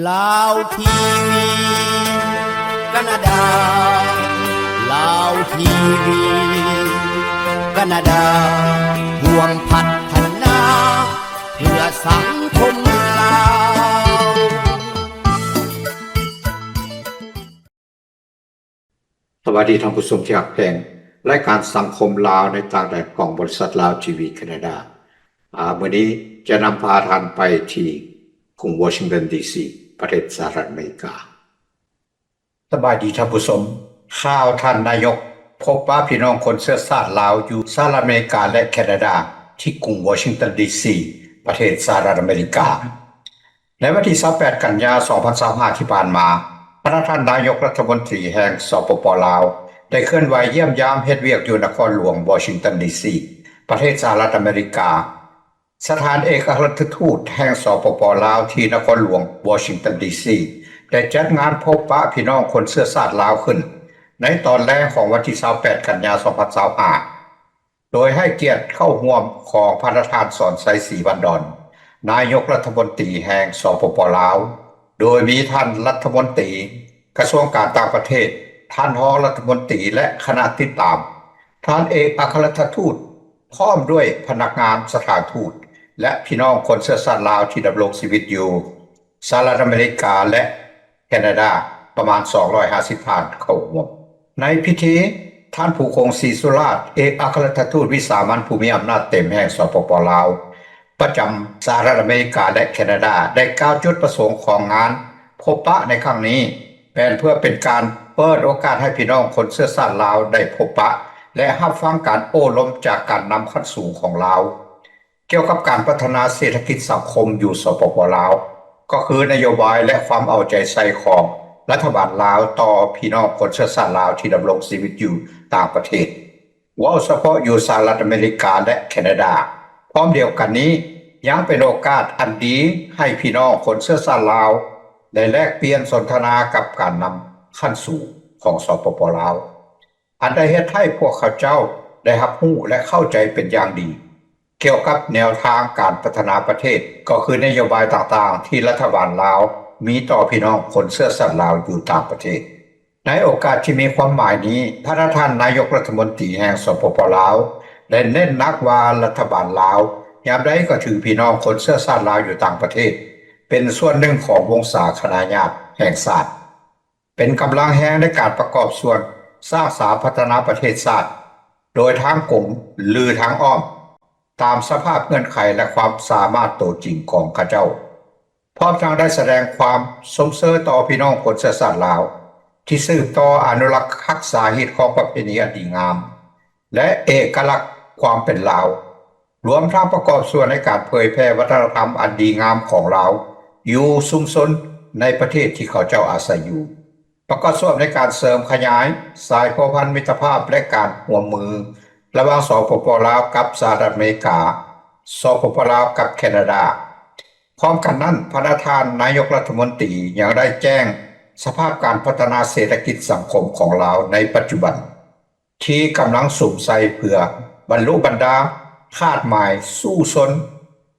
ລາວທີວີ ການາດາ ລາວທີວີ ການາດາ ຮ່ວມພັດທະນາ ເພື່ອສັງຄົມລາວ. ສະບາຍດີທ່ານຜູ້ຊົມທີ່ຮັກແພງ, ລາຍການສັງຄົມລາວໃນຕ່າງແດນຂອງບໍລິສັດລາວທີວີ ການາດາ ອາ ມື້ນີ້ຈະນຳພາທ່ານໄປທີ່ກຸງວໍຊິງຕັນ ດີຊີ ປະເທດສະຫະລັດອາເມລິກາ. ສະບາຍດີທ່ານຜູ້ຊົມ, ຂ່າວທ່ານນາຍົກພົບປະພີ່ນ້ອງຄົນເຊື້ອຊາດລາວຢູ່ສະຫະລັດອາເມລິກາ ແລະ ແຄນາດາ ທີ່ກຸງວໍຊິງຕັນ ດີຊີ ປະເທດສະຫະລັດອາເມລິກາ. ໃນວັນທີຊາວແປດ ກັນຍາ ສອງພັນຊາວຫ້າ ທີ່ຜ່ານມາ, ພະນະທ່ານນາຍົກລັດຖະມົນຕີແຫ່ງ ສປປ ລາວ ໄດ້ເຄື່ອນໄຫວຢ້ຽມຢາມເຮັດວຽກຢູ່ນະຄອນຫຼວງວໍຊິງຕັນ ດີຊີ ປະເທດສະຫະລັດອາເມລິກາ. ສະຖານເອກອັກຄະລັດຖະທູດແຫ່ງ ສປປ ລາວ ທີ່ນະຄອນຫຼວງວໍຊິງຕັນ ດີຊີ ໄດ້ຈັດງານພົບປະພີ່ນ້ອງຄົນເຊື້ອຊາດລາວຂຶ້ນ ໃນຕອນແລງຂອງວັນທີຊາວແປດ ກັນຍາ ສອງພັນຊາວຫ້າ ໂດຍໃຫ້ກຽດເຂົ້າຮ່ວມຂອງພະນະທ່ານ ສອນໄຊ ສີວັນດອນ ນາຍົກລັດຖະມົນຕີແຫ່ງ ສປປ ລາວ, ໂດຍມີທ່ານລັດຖະມົນຕີກະຊວງການຕ່າງປະເທດ, ທ່ານຮອງລັດຖະມົນຕີ ແລະ ຄະນະຕິດຕາມ, ທ່ານເອກອັກຄະລັດຖະທູດ ພ້ອມດ້ວຍພະນັກງານສະຖານທູດ ແລະ ພີ່ນ້ອງຄົນເຊື້ອຊາດລາວທີ່ດຳລົງຊີວິດຢູ່ ສະຫະລັດອາເມລິກາ ແລະ ແຄນາດາ ປະມານ ສອງຮ້ອຍຫ້າສິບ ທ່ານເຂົ້າຮ່ວມ. ໃນພິທີ, ທ່ານ ພູຄົງ ສີສຸລາດ ເອກອັກຄະລັດຖະທູດວິສາມັນຜູ້ມີອຳນາດເຕັມແຫ່ງ ສປປ ລາວ ປະຈຳສະຫະລັດອາເມລິກາ ແລະ ແຄນາດາ ໄດ້ກ່າວຈຸດປະສົງຂອງງານພົບປະໃນຄັ້ງນີ້ ແມ່ນເພື່ອເປັນການເປີດໂອກາດໃຫ້ພີ່ນ້ອງຄົນເຊື້ອຊາດລາວໄດ້ພົບປະ ແລະ ຮັບຟັງການໂອ້ລົມຈາກການນຳຂັ້ນສູງຂອງລາວ ກ່ຽວກັບການພັດທະນາເສດຖະກິດສັງຄົມຢູ່ ສປປ ລາວ ກໍຄືນະໂຍບາຍ ແລະ ຄວາມເອົາໃຈໃສ່ຂອງລັດຖະບານລາວຕໍ່ພີ່ນ້ອງຄົນເຊື້ອຊາດລາວທີ່ດຳລົງຊີວິດຢູ່ຕ່າງປະເທດ, ເວົ້າສະເພາະຢູ່ສະຫະລັດອາເມລິກາ ແລະ ແຄນາດາ. ພ້ອມດຽວກັນນີ້, ຍັງເປັນໂອກາດອັນດີໃຫ້ພີ່ນ້ອງຄົນເຊື້ອຊາດລາວໄດ້ແລກປ່ຽນສົນທະນາກັບການນຳຂັ້ນສູງຂອງ ສປປ ລາວ. ອັນໄດ້ເຮັດໃຫ້ພວກເຂົາເຈົ້າໄດ້ຮັບຮູ້ ແລະ ເຂົ້າໃຈເປັນຢ່າງດີ ກ່ຽວກັບແນວທາງການພັດທະນາປະເທດ, ກໍຄືນະໂຍບາຍຕ່າງໆທີ່ລັດຖະບານລາວມີຕໍ່ພີ່ນ້ອງຄົນເຊື້ອຊາດລາວຢູ່ຕ່າງປະເທດ. ໃນໂອກາດທີ່ມີຄວາມໝາຍນີ້, ພະນະທ່ານນາຍົກລັດຖະມົນຕີແຫ່ງ ສປປ ລາວ ໄດ້ເນັ້ນໜັກວ່າລັດຖະບານລາວຍາມໃດກໍຖືພີ່ນ້ອງຄົນເຊື້ອຊາດລາວຢູ່ຕ່າງປະເທດ ເປັນສ່ວນໜຶ່ງຂອງວົງສາຄະນະຍາດແຫ່ງຊາດ. ເປັນກຳລັງແຮງໃນການປະກອບສ່ວນສ້າງສາພັດທະນາປະເທດຊາດ ໂດຍທາງກົງ ຫຼື ທາງອ້ອມ ຕາມສະພາບເງື່ອນໄຂ ແລະ ຄວາມສາມາດໂຕຈິງຂອງເຂົາເຈົ້າ, ພ້ອມທັງໄດ້ສະແດງຄວາມຊົມເຊີຍຕໍ່ພີ່ນ້ອງຄົນເຊື້ອຊາດລາວ ທີ່ສືບຕໍ່ອະນຸລັກຮັກສາຮີດຄອງປະເພນີອັນດີງາມ ແລະ ເອກະລັກຄວາມເປັນລາວ, ລວມທັງປະກອບສ່ວນໃນການເຜີຍແຜ່ວັດທະນະທຳອັນດີງາມຂອງລາວຢູ່ຊຸມຊົນໃນປະເທດທີ່ເຂົາເຈົ້າອາໄສຢູ່, ປະກອບສ່ວນໃນການເສີມຂະຫຍາຍສາຍພົວພັນມິດຕະພາບ ແລະ ການຮ່ວມມືລະຫວ່າງ ສປປ ລາວ ກັບສະຫະລັດອາເມລິກາ, ສປປ ລາວ ກັບແຄນາດາ. ພ້ອມກັນນັ້ນ, ພະນະທ່ານນາຍົກລັດຖະມົນຕີຍັງໄດ້ແຈ້ງສະພາບການພັດທະນາເສດຖະກິດສັງຄົມຂອງລາວໃນປັດຈຸບັນ ທີ່ກຳລັງສຸມໃສ່ເພື່ອບັນລຸບັນດາຄາດໝາຍສູ້ຊົນ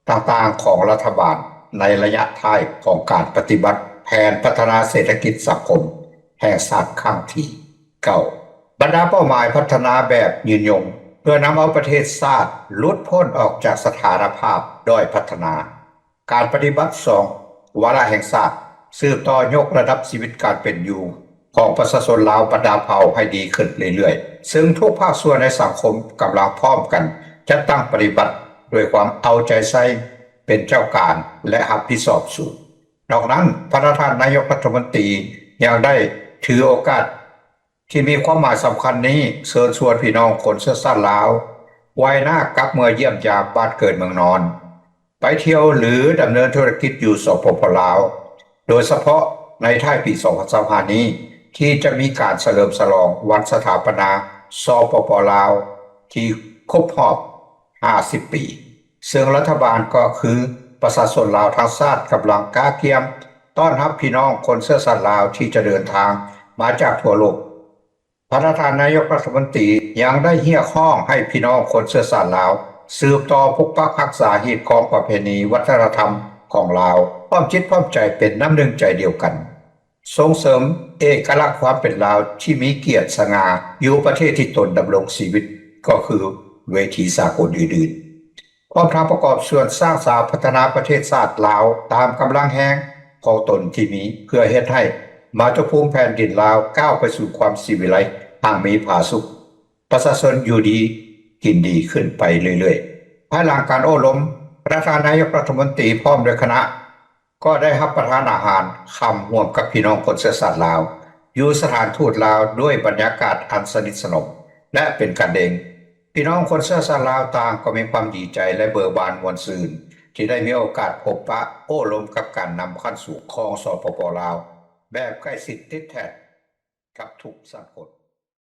ຕ່າງໆຂອງລັດຖະບານໃນໄລຍະທ້າຍຂອງການປະຕິບັດແຜນພັດທະນາເສດຖະກິດສັງຄົມແຫ່ງຊາດຄັ້ງທີເກົ້າ. ບັນດາເປົ້າໝາຍພັດທະນາແບບຍືນຍົງ ເພື່ອນຳເອົາປະເທດຊາດຫຼຸດພົ້ນອອກຈາກສະຖານະພາບດ້ອຍພັດທະນາ. ການປະຕິບັດສອງວາລະແຫ່ງຊາດ ສືບຕໍ່ຍົກລະດັບຊີວິດການເປັນຢູ່ຂອງປະຊາຊົນລາວບັນດາເຜົ່າໃຫ້ດີຂຶ້ນເລື້ອຍໆ, ເຊິ່ງທຸກພາກສ່ວນໃນສັງຄົມກຳລັງພ້ອມກັນຈັດຕັ້ງປະຕິບັດດ້ວຍຄວາມເອົາໃຈໃສ່ເປັນເຈົ້າການ ແລະ ຮັບຜິດຊອບສູງ. ນອກນັ້ນ, ພະນະທ່ານນາຍົກລັດຖະມົນຕີຍັງໄດ້ຖືໂອກາດ ທີ່ມີຄວາມໝາຍສຳຄັນນີ້ ເຊີນຊວນພີ່ນ້ອງຄົນເຊື້ອຊາດລາວ ໄຫວ້ໜ້າກັບເມືອຢ້ຽມຢາມບ້ານເກີດເມືອງນອນ, ໄປທ່ຽວ ຫຼື ດຳເນີນທຸລະກິດຢູ່ ສປປ ລາວ, ໂດຍສະເພາະໃນທ້າຍປີສອງພັນຊາວຫ້ານີ້ ທີ່ຈະມີການສະເຫຼີມສະຫຼອງວັນສະຖາປະນາ ສປປ ລາວ ທີ່ຄົບຮອບຫ້າສິບປີ ເຊິ່ງລັດຖະບານ ກໍຄືປະຊາຊົນລາວທັງຊາດ ກຳລັງກະກຽມຕ້ອນຮັບພີ່ນ້ອງຄົນເຊື້ອຊາດລາວທີ່ຈະເດີນທາງມາຈາກທົ່ວໂລກ. ພະນະທ່ານນາຍົກລັດຖະມົນຕີຍັງໄດ້ຮຽກຮ້ອງໃຫ້ພີ່ນ້ອງຄົນເຊື້ອຊາດລາວ ສືບຕໍ່ປົກປັກຮັກສາຮີດຄອງປະເພນີວັດທະນະທຳ ຂອງລາວ ພ້ອມຈິດພ້ອມໃຈ ເປັນນ້ຳໜຶ່ງໃຈດຽວກັນ ສົ່ງເສີມເອກລັກຄວາມເປັນລາວ ທີ່ມີກຽດສະຫງ່າ ຢູ່ປະເທດທີ່ຕົນດຳລົງຊີວິດ ກໍຄືເວທີສາກົນອື່ນໆ ພ້ອມທັງປະກອບສ່ວນສ້າງສາພັດທະນາປະເທດຊາດລາວ ຕາມກຳລັງແຮງຂອງຕົນທີ່ມີ ເພື່ອເຮັດໃຫ້ມາຕຸພູມແຜ່ນດິນລາວ ກ້າວໄປສູ່ຄວາມສີວິໄລ ຮັ່ງມີຜາສຸກ ປະຊາຊົນຢູ່ດີກິນດີຂຶ້ນໄປເລື້ອຍໆ. ພາຍຫຼັງການໂອ້ລົມ ທ່ານນາຍົກລັດຖະມົນຕີ ພ້ອມດ້ວຍຄະນະ ກໍໄດ້ຮັບປະທານອາຫານຄ່ຳຮ່ວມກັບພີ່ນ້ອງຄົນເຊື້ອຊາດລາວ ຢູ່ສະຖານທູດລາວ ດ້ວຍບັນຍາກາດອັນສນິດສະໜົມ ແລະ ເປັນກັນເອງ. ພີ່ນ້ອງຄົນເຊື້ອຊາດລາວຕ່າງກໍມີຄວາມດີໃຈ ແລະ ເບີບານມ່ວນຊື່ນ ທີ່ໄດ້ມີໂອກາດພົບປະໂອ້ລົມກັບການນຳຂັ້ນສູງຂອງ ສປປ ລາວ ແບບໃກ້ຊິດຕິດແທດກັບທຸກສັງຄົມ.